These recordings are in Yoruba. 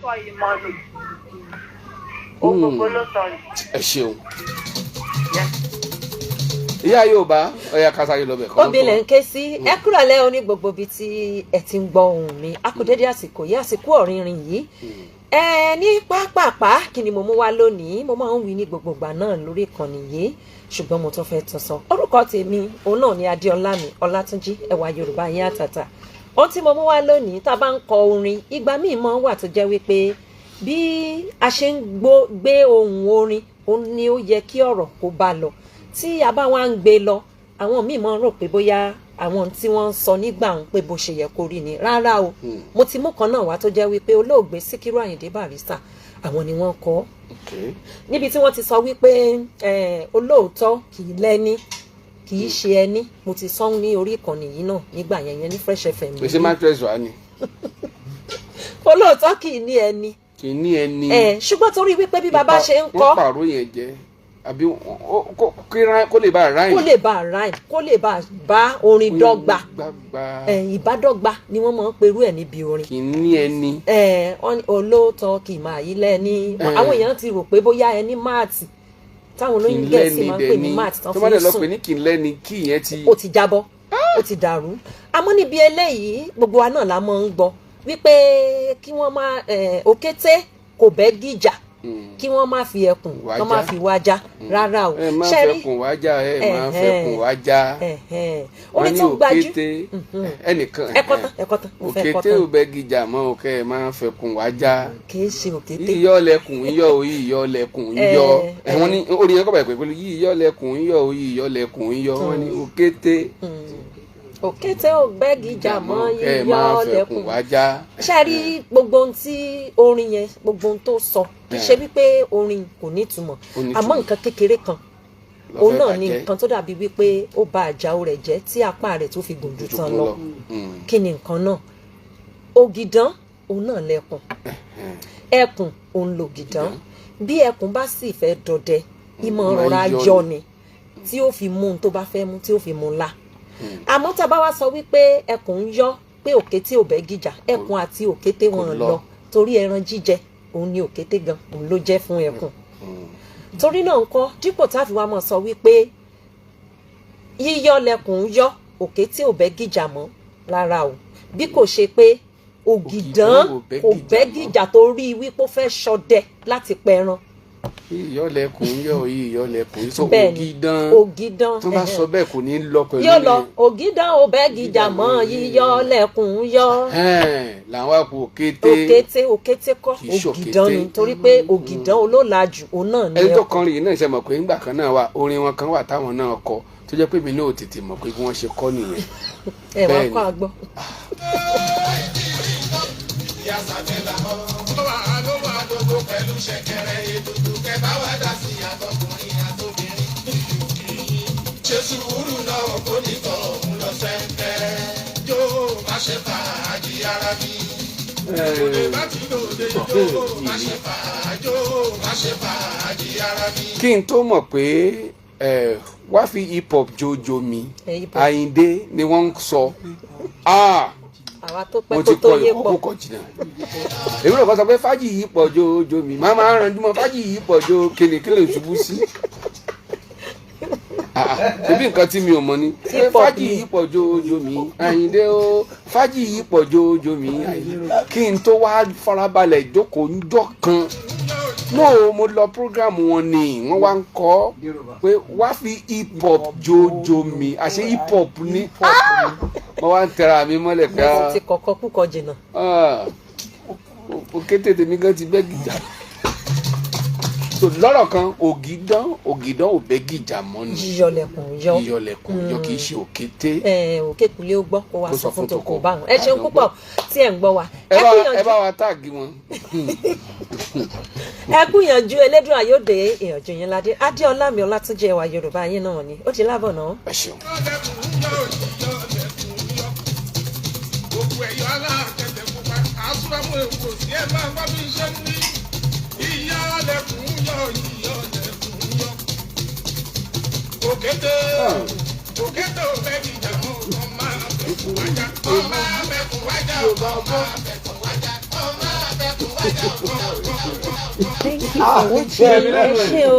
sọ ìmọ̀ nù. Ohun gbogbo ló sọ nù. Ẹ ṣeun, ìyá Yorùbá. Ọyà kásáyé lọ bẹ kọ́. Obìnrin ń ké sí ẹ kúrọ̀lẹ́ oní gbogbo ibi tí ẹ ti ń gbọ́ ohùn mi. A kú dédé àsìkò yìí, àsìkò ọ̀rìnrìn yìí. Ẹ ní pápápá, kí ni mo mú wá lónìí? Mo máa ń wí ní gbogbo ìgbà náà lórí ìkànnì yìí, ṣùgbọ́n mo tún fẹ́ tún sọ. Orúkọ tèmi òun náà ni Adéọlá mi Ọlátúnjí, ẹwà Yorùbá yín àtàtà. Ohun tí mo mú wá lónìí, tá a bá ń kọ orin, ìgbà míì máa ń wà tó jẹ́ wípé bí a ṣe ń gbé ohùn orin, òun ni ó yẹ kí ọ̀rọ̀ kó bá lọ. Tí a bá wá ń gbé lọ, àwọn míì máa ń rò pé bóyá àwọn tí wọ́n ń sọ nígbà ń pé bó ṣe yẹ kó rí ni. Rárá o. Mo ti mú kan náà wá tó jẹ́ wípé olóògbé Síkírù Àyìndé Barrister, àwọn ni wọ́n kọ, níbi tí wọ́n ti sọ wípé olóòótọ́ kì í lẹ́ní, kì í ṣe ẹní. Mo ti sọ ní orí ìkànnì yìí náà nígbà yẹn, yẹn ní Fresh FM. Pèsè mattress wà ní. Olóòótọ́ kì í ní ẹni. Kì í ní ẹni. Ṣùgbọ́n torí wípé bí bàbá ṣe ń kọ́, Wọ́n pààrọ̀ yẹn jẹ́ àbí kó lè bá rhyme. Kó lè bá rhyme, kó lè bá bá orin dọ́gba. Gbagba. Ìbádọ́gba ni wọ́n máa ń perú ẹ̀ níbi orin. Kì í ní ẹni. Wọ́n ní olóòótọ́ kì í máa yí lẹ́ni. Àwọn èèyàn ti rò pé bóyá ẹni mat táwọn Kì í olóyún Gẹ̀ẹ́sì lẹ́ni máa ń pè dẹ̀ ní ní mat tán tó fi bá ń dẹ̀ lọ pè sùn. ní kì í lẹ́ni, kí ìyẹn ti. Ó ti jábọ́, ó ti dàrú. Àmọ́ níbi eléyìí, gbogbo wa náà la máa ń gbọ́ wípé kí wọ́n má òkété kò bẹ́ gìjà, kí wọ́n má fi ẹkùn Wájà. kán má fi wájà. Rárá o. Ẹ má Ṣé rí? fẹkùn wájà, ẹ má fẹkùn wájà. Orin Wọ́n ní tó gbajú. òkété ẹnìkan. Ẹ̀kọ́ tán, ẹ̀kọ́ tán, mo fẹ́ kọ́ Òkété tán. ò bẹ́ gìjà mọ́, òkè ẹ má fẹkùn wájà. Kì í ṣe òkété. Yíyọ lẹkùn yíyọ o, yíyọ lẹkùn yíyọ. Wọ́n ní orin yẹn kọ́ báyìí pẹ̀lú yíyọ lẹkùn yíyọ o, yíyọ lẹkùn yíyọ. Wọ́n ní òkété Òkété ò bẹ́ gìjà mọ́, ẹ yíyọ má fẹkùn lẹ́kùn. wájà. Ṣe rí gbogbo ohun tí orin yẹn, gbogbo ohun tó sọ, kì í ṣe wípé orin kò ní ìtumọ̀. Ó ní Àmọ́ ìtumọ̀. nǹkan kékeré kan, Ló òun fẹ́ náà ni bàjẹ́. nǹkan tó dàbí wípé ó ba àjàó rẹ̀ jẹ́ tí apá rẹ̀ tó fi gùn ju tán Jùkún lọ. lọ. Kí ni nǹkan náà? Ògìdán òun náà lẹkùn, ẹkùn òun lògìdán. Bí ẹkùn bá sì fẹ́ dọdẹ, ìmọ̀ Máa ń rọra yọ yọ ni. ni tí ó fi mú un tó bá fẹ́ mú, tí ó fi mú un la. Àmọ́ tá a bá wá sọ wípé ẹkùn ń yọ pé òkété ò bẹ́ gìjà, ẹkùn àti òkété wọn Kò lọ. lọ, torí ẹran jíjẹ òun ni òkété gan òun ló jẹ́ fún ẹkùn. Torí náà ńkọ́, dípò tá a fi wá máa sọ wípé yíyọ lẹkùn ń yọ, òkété ò bẹ́ gìjà mọ́, rárá o, bí kò ṣe pé ògìdán Ògìdán ò bẹ́ kò gìjà bẹ́ mọ́. gìjà torí wípé ó fẹ́ ṣọdẹ láti pẹran. Yíyọ lẹkùn yọ, yíyọ lẹkùn sọ. Bẹ́ẹ̀ ni. Ògìdán. Ògìdán. Tó bá sọ bẹ́ẹ̀, kò ní lọ pẹ̀lú Yóò lọ. yẹn. Ògìdán ò bẹ́ gìjà mọ́, yíyọ lẹkùn ń yọ. Làwọn àpò òkété. Òkété, òkété kọ́. Kì í ṣòkété. Ògìdán ni, torí pé ògìdán olólàjù òun náà ni Ẹni tó ẹkùn. kọrin yìí náà, ṣe mọ̀ pé ńgbà kan náà wà, orin wọn kan wà táwọn náà kọ tó jẹ́ pé mi náà ò tètè mọ̀ pé bí wọ́n ṣe kọ́ nìyẹn. Ẹ wá Bẹ́ẹ̀ kọ́ ni. àgbọ̀. Ìyá Sàbẹ̀là ó wà ló wà gbogbo pẹ̀lú ṣẹ̀kẹ̀rẹ̀ ètùtù kẹ bá wà dá sí àtọkùnrin àtobìnrin. Ṣe sùúrù náà kò ní tọ̀ òun lọ sẹ́ńpẹ́. Jó má ṣe fàájì ara mi. Òde bá ti lòdì jó má ṣe fàájò, má ṣe fàájì ara mi. Kí n tó mọ̀ pé wá fi hip hop jojo mi, Hip hop. Àyìndé ni wọ́n ń sọ. Ah, Àwa tó pẹ́ mo kó ti tó kọ yé pọ̀. ìkọkúkọ jìnnà. Èmi náà kọ́ sọ pé fájì yìí pọ̀ jojo mi, máa máa ranjú mọ́ fájì yìí pọ̀ jo kíni kí lè ṣubú sí. Ah, ah, ṣebí nǹkan tí mi ò mọ̀ ni pé Hip hop fájì ni. yìí pọ̀ jojo mi Àyìndé o, fájì yìí pọ̀ jojo mi Àyìndé. Kí n tó wá farabalẹ̀ jókòó ńjọ́ kan no, mo lọ program wọn ni wọ́n wá ń kọ́ pé wá fi hip hop jojo mi, àṣé hip hop ni. Mo wá ń tẹra mi mọ́lẹ̀ pé Mo ti kọ́kọ́ kúkọ jìnnà. Ah, òkété tèmi gan ti bẹ́ gìjà. So lọ́rọ̀ kan, ògìdán, ògìdán ò bẹ́ gìjà mọ́ ni. Yíyọ lẹkùn yọ. Yíyọ lẹkùn yọ, kì í ṣe òkété. Òkékulé ó gbọ́ kó wá Kó sọ fún tòkó tòkó. báwọn. Ẹ ṣeun púpọ̀ tí ẹ̀ ń gbọ́ wa. Ẹ Ẹ bá kúyànjú. Ẹ bá wa tag wọn. Ẹ kúyànjú, Elédùn àyòdè ìyànjú yín ládé. Adéọlá mi Ọlátúnjí, ẹwà Yorùbá yín náà ni. Ó ti lábọ̀ náà. Ẹ ṣeun. Lẹ́kùn yọ, yíyọ lẹ́kùn yọ. Òkú ẹ̀yọ́ aláàtẹ̀tẹ̀ pupa, àsúrámù èkó sí ẹ máa gbọ́ bí iṣẹ́ ń wí. Iyọ̀ lẹ́kùn yọ, iyọ̀ lẹ́kùn yọ. Òkété, òkété ò fẹ́ kìjà mọ́, ọ máa fẹ́kùn wájà, ọ máa fẹ́kùn wájà, ọ máa fẹ́kùn wájà, ọ máa fẹ́kùn wájà. Thank you for watching. Ẹ ṣé o.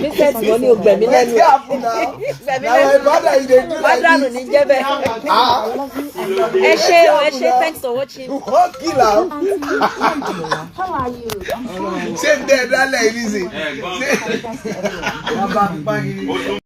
Vincent, wọ́n ní o gbẹ̀mí lẹ́nu. Wetin happen now? Gbẹ̀mí Na my lẹ́nu. brother, you dey do like Pàdánù this. ní jẹ́ bẹ́ẹ̀. Ah. Ẹ ṣé o, ẹ ṣé, thanks for watching. You wan kill am? How are you? I'm fine. Ṣé n tẹ́ ẹ dálẹ̀ yìí nísìnyí? Ẹ gbọ́n. Bàbá mi.